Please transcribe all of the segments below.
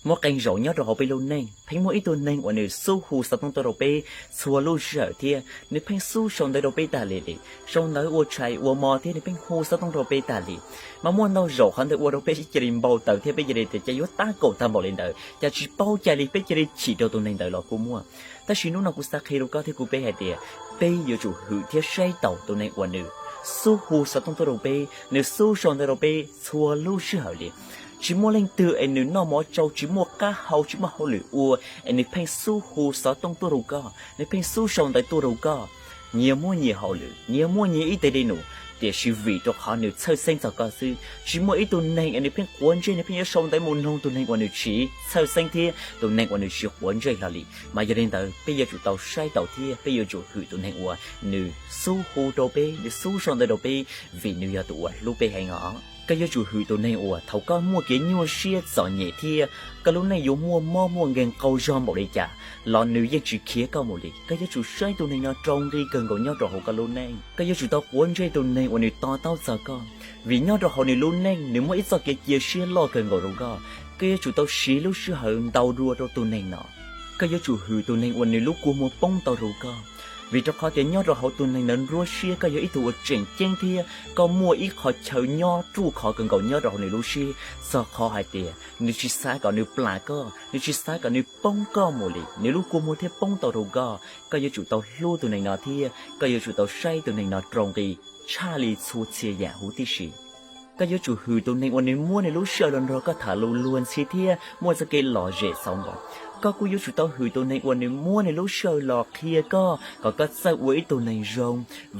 Muaj qee zaum nyob rau hauv peb lub neej pheej muaj ib tug neeg uas nws xub hu xov tooj tuaj rau peb txhua lub sij hawm thiab nws pheej xub sau ntawv rau peb tas li li. Sau ntawv ua tshais ua mo thiab nws pheej hu xov tooj rau peb tas li. Mas muaj ntau zaum qhov ntawd ua rau peb cia li npau taws thiab peb cia li tias cas yuav tab kaum tag npaum li ntawd, cas tsis paub cai li, peb cia li chim rau tus neeg ntawd los kuj muaj. Tab sis hnub no kuv xav qhia rau koj thiab kuv peb hais tias peb yuav tsum hwm thiab saib taus tus neeg uas nws xub hu xov tooj tuaj rau peb, nws xub sau ntawv rau peb txhua lub sij hawm li. Tsis muaj leej twg es nws noj mov tsau, tsis muaj qab hau, tsis muaj hauj lwm ua es nws pheej xub hu xov tooj tuaj rau koj, nws pheej xub sau ntawv tuaj rau koj. Nyias muaj nyias hauj lwm, nyias muaj nyias ib teg dej num, tiam sis vim rau qhov nws txhawj xeeb txog koj xwb. Tsis muaj ib tug neeg es nws pheej quav ntsej, nws pheej yuav sau ntawv mus noog tus neeg uas nws tsis txhawj xeeb thiab tus neeg uas nws tsis quav ntsej hlo li. Mas yog li ntawd peb yuav tsum tau saib taus thiab peb yuav tsum hwm tus neeg uas nws xub hu rau peb, nws xub sau ntawv rau peb, vim nws yog tus uas hlub peb heev os. Koj yuav tsum hwm tus neeg uas thaum koj muaj kev nyuaj siab txom nyem thiab koj lub neej yuav muaj mob muaj nkeeg qaug zog npaum li cas los nws yeej tsis khiav koj mus li. Koj yuav tsum saib tus neeg no rau nqi kawg nkaus nyob rau hauv koj lub neej. Koj yuav tsum tau quav ntsej tus neeg uas nws to taub txog koj, vim nyob rau hauv nws lub neej nws muaj ib txoj kev cia siab loj kawg nkaus rau koj. Koj yuav tsum tau siv lub sij hawm ntau dua rau tus neeg no. Koj yuav tsum hwm tus neeg uas nws lub kua muag poob tau rau koj, vim rau qhov tias nyob rau hauv tus neeg ntawd nruab siab koj yog ib tug uas tseem ceeb thiab koj muaj ib qho chaw nyob ruaj khov kawg nkaus nyob rau hauv nws lub siab, txog qhov hais tias nws tsis xav kom nws plam koj, nws tsis xav kom nws poob koj mus li, nws lub kua muag thiaj poob tau rau koj. Koj yuav tsum tau hlub tus neeg no thiab koj yuav tsum tau saib tus neeg no rau nqi tshaj li txhua txhia yam huv tib si. Koj yuav tsum hwm tus neeg uas nws muab nws lub sij hawm los nrog koj tham lus luag ntxhi thiab muaj txoj kev lom zem xauv nkaus. Koj kuj yuav tsum tau hwm tus neeg uas nws muab nws lub sij hawm los qhia koj kom koj txawj ua ib tug neeg zoo,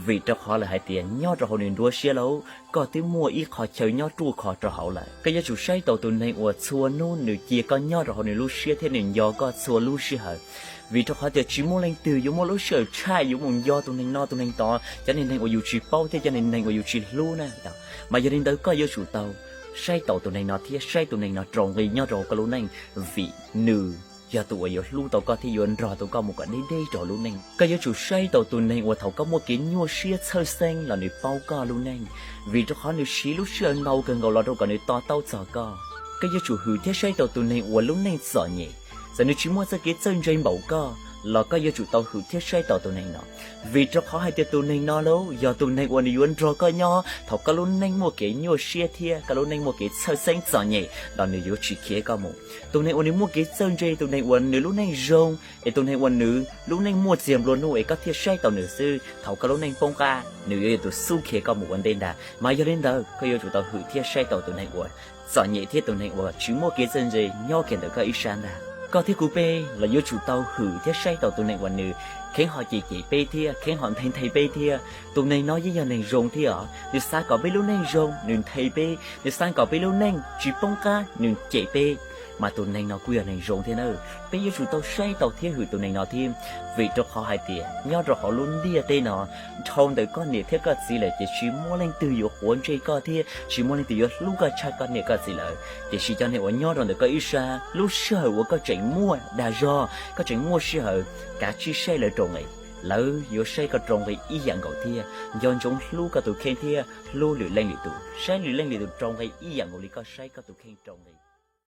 vim rau qhov lawm hais tias nyob rau hauv nws nruab siab lauj, koj twb muaj ib qho chaw nyob ruaj khov rau hauv lawm. Koj yuav tsum saib taus tus neeg uas txhua hnub nws cia koj nyob rau hauv nws lub siab thiab nws nco koj txhua lub sij hawm. Vim rau qhov tias tsis muaj leej twg yuav muaj lub sij hawm tshaj yuav mus nco tus neeg no tus neeg tod, cov niag neeg uas yus tsis paub thiab cov niag neeg uas yus tsis hlub na. Mas yog li ntawd koj yuav tsum tau saib taus tus neeg no thiab saib tus neeg no rau nqi nyob rau hauv koj lub neej, vim nws yog tus uas yuav hlub tau koj thiab yuav nrog tau koj mus kom deb deb rau hauv lub neej. Koj yuav tsum saib taus tus neeg uas thaum koj muaj kev nyuaj siab txhawj xeeb los nws paub koj lub neej, vim rau qhov nws siv lub sij hawm ntau kawg nkaus los rau kom nws to taub txog koj. Koj yuav tsum hwm thiab saib taus tus neeg uas lub neej txom nyem, txawm nws tsis muaj txoj kev txawj ntse npaum koj los koj yuav tsum tau hwm thiab saib taus tus neeg no, vim rau qhov hais tias tus neeg no lauj yog tus neeg uas nws yuav nrog koj nyob thaum koj lub neej muaj kev nyuaj siab thiab koj lub neej muaj kev txhawj xeeb txom nyem los nws yuav tsis khiav koj mus. Tus neeg uas nws muaj kev txawj ntse, tus neeg uas nws lub neej zoo, es tus neeg uas nws lub neej muaj txiag nplua nuj es koj thiaj saib taus nws xwb, thaum koj lub neej poob qab nws yuav yog tus xub khiav koj mus ua ntej ntag. Mas yog li ntawd koj yuav tsum tau hwm thiab saib taus tus neeg uas txom nyem thiab tus neeg uas tsis muaj kev txawj ntse nyob kiag ntawm koj ib sab ntag. Koj thiab kuv peb los yuav tsum tau hwm thiab saib taus tus neeg uas nws kheev ho cem cem peb thiab kheev ho nthe nthe peb thiab. Tus neeg no yeej yog neeg zoo thiab os, nws xav kom peb lub neej zoo nws nthe peb, nws xav kom peb lub neej tsis poob qab nws cem peb. Mas tus neeg no kuj yog neeg zoo thiab na. Peb yuav tsum tau saib taus thiab hwm tus neeg no thiab, vim rau qhov hais tias nyob rau hauv lub ntiaj teb no, dhau ntawm koj niam thiab koj txiv lawm ces tsis muaj leej twg yuav quav ntsej koj thiab tsis muaj leej twg yuav hlub koj tshaj koj niam koj txiv lawm. Tiam sis cov neeg uas nyob rau ntawm koj ib sab, lub sij hawm uas koj tseem muaj dag zog, koj tseem muaj sij hawm, kav tsij saib lawv rau nqi. Lawv yuav saib koj rau nqi ib yam nkaus thiab nco ntsoov hlub koj tus kheej thiab hlub lwm leej lwm tus, saib lwm leej lwm tus rau nqi ib yam nkaus li koj saib koj tus kheej rau nqi.